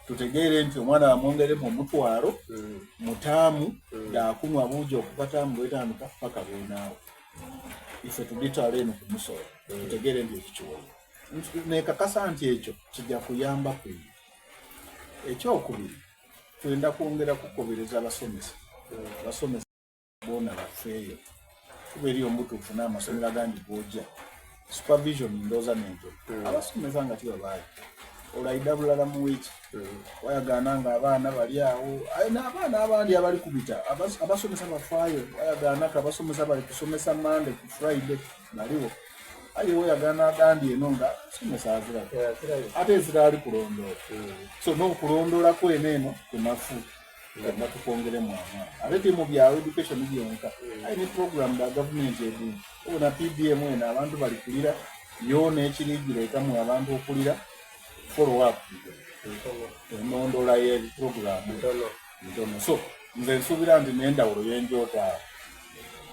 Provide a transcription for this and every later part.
Tutegeere nti omwana bamwongeremu omutwalo mutaamu dhakunwa buugi okuva taamu bwetandika paka lwenaawa. Ife tudhitwale eno ku musolo tutegeere nti ekyo kiwoire. Nekakasa nti ekyo kija kuyambaku inho. Ekyokubiri, twenda kwongera kukobereza abasomesa. Abasomesa boona bafeeyo kuba eriyo mubutuufu n'amasomero agandi g'oja supervision ndowooza n'entono abasomesa nga tibabaayo olwo aida bulala mu wiiki wayagaana nga abaana bali awo aye n'abaana abandi abali kubita abasomesa bafaayo wayagaana ka abasomesa bali kusomesa Monday ku Friday baliwo aye weyagaana agandi eno nga somesa azirayo ate ezira ali kulondoola so n'okulondoola kwene eno kunafu nga tukwongeremu amaani ate ti mu bya education byonka aye ne program da gavumenti edindi obona PDM eno abantu bali kulira yoona ekirigireetamu abantu okulira follow up enondola y'eprogram ntono so nze nsuubira nti n'endawulo yenjoota awo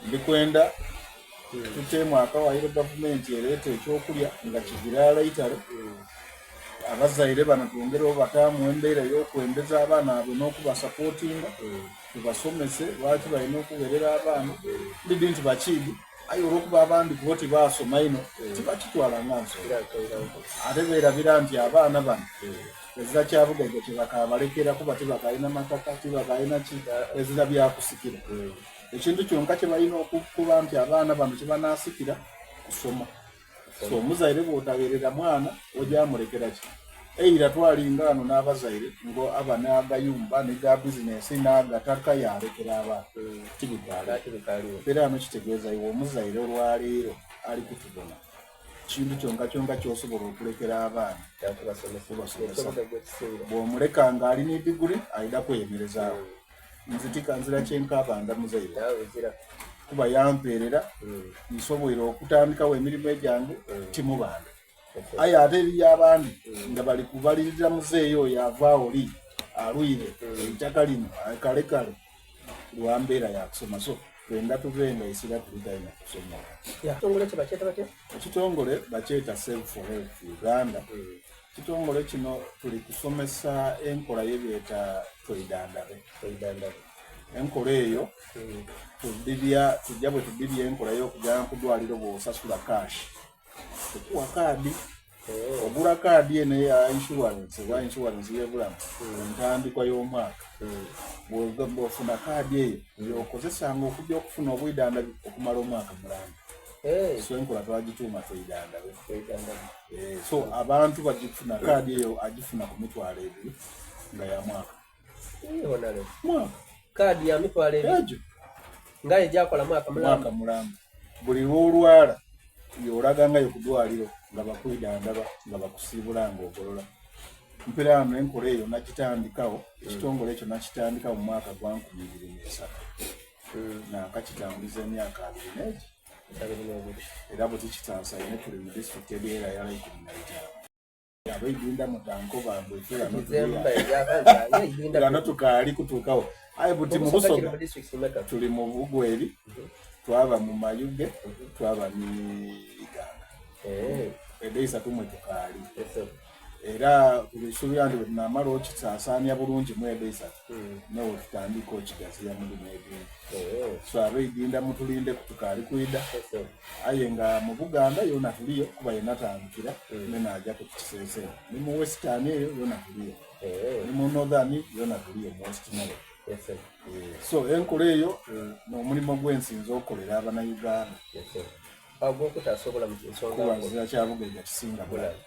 ndikwenda tuteemu akawaayiro gavumenti ereeta ekyokulya nga kigiraala itale abazaire bano twongere obataamu embeera ey'okwembeza abaana abwe n'okubasapootinga tubasomese lwaki balina okuwerera abaana ndidi nti bakiidi aye olwokuba abandi kubo tibaasoma ino tibakitwala nga nsonga ate beerabira nti abaana bano ezira kyabugaiga kyebakabalekera kuba tibakalina mataka tibakalina ki ezira byakusikira ekintu kyonka kyebalina okukuba nti abaana bano kyebanaasikira kusoma so omuzaire bw'otawerera mwana ojamulekera ki eira twalinga ano n'abazaire ngo aba n'agayumba ne ga bizinesi n'agataka yalekera abaana tibikaaliwo era ano kitegeeza iwe omuzaire olwaleero ali kutubona kintu kyonka kyonka kyosobola okulekera abaana kubasomesa bw'omuleka nga ali ne diguri alina kweyemerezaawo nze tikanzira kyenkabanda muzaire kuba yampeerera nsoboire okutandikawo emirimu egyange timubanda aye ate eriyo abandi nga bali kubalirira muzeeyi oyo avaawo li alwire eitaka lino kale kale lwa mbeera yakusoma so twenda tuve nga esira tulitalina kusoma Ekitongole kye bakyeta batya? Ekitongole bakyeta Save for Health Uganda. Ekitongole kino tuli kusomesa enkola yebeeta tweidandabe. Tweidandabe. Enkola eyo tudibya tujja bwe tudibya enkola y'okujja ku ddwaliro bw'osasula cash tukuwa kaadi ogula kaadi eno eya insurance oba insurance y'ebulamu entandikwa y'omwaka bw'ofuna kaadi eyo y'okozesanga okujja okufuna obwidandabyo okumala omwaka mulamba so enkola twagituuma tweidandabe so abantu bagifuna kaadi eyo agifuna ku 20,000 nga ya mwaka mwaka Kaadi ya 20,000 egyo nga egyakola mwaka mulamba. Mwaka mulamba buli lw'olwala yolagangayo ku ddwaliro nga bakwidandaba nga bakusiibula nga ogolola mpera ano enkola eyo nakitandikawo ekitongole ekyo nakitandikawo mu mwaka gwa 2003 nakakitambuliza emyaka abiri n'egi 22. Era bwe tukitansaine tuli mu disitulikiti ebyera yala 15 abaidinda mutankoba mbwefera tukaali kutuukawo aye buti mu Busoga tuli mu Bugweri twaba mu Mayuge twaba ni Iganga edeisa tumwe tukaali era tulisuubira nti bwetunamala okisaasaanya bulungi mu edeisatu newe tutandika okigaziya mu bino ebindi so abeidinda mutulinde kutukaali kwida aye nga mu Buganda yona tuliyo kuba yenatandikira nenaja kukiseesera ni mu Western eyo yona tuliyo ni mu Northern yona tuliyo mu West North. So enkola eyo n'omulimu gwensinza okukolera abanauganda Ogwokutaasa obulamu ensonga kubazira kyabugaiga kisinga bulamu.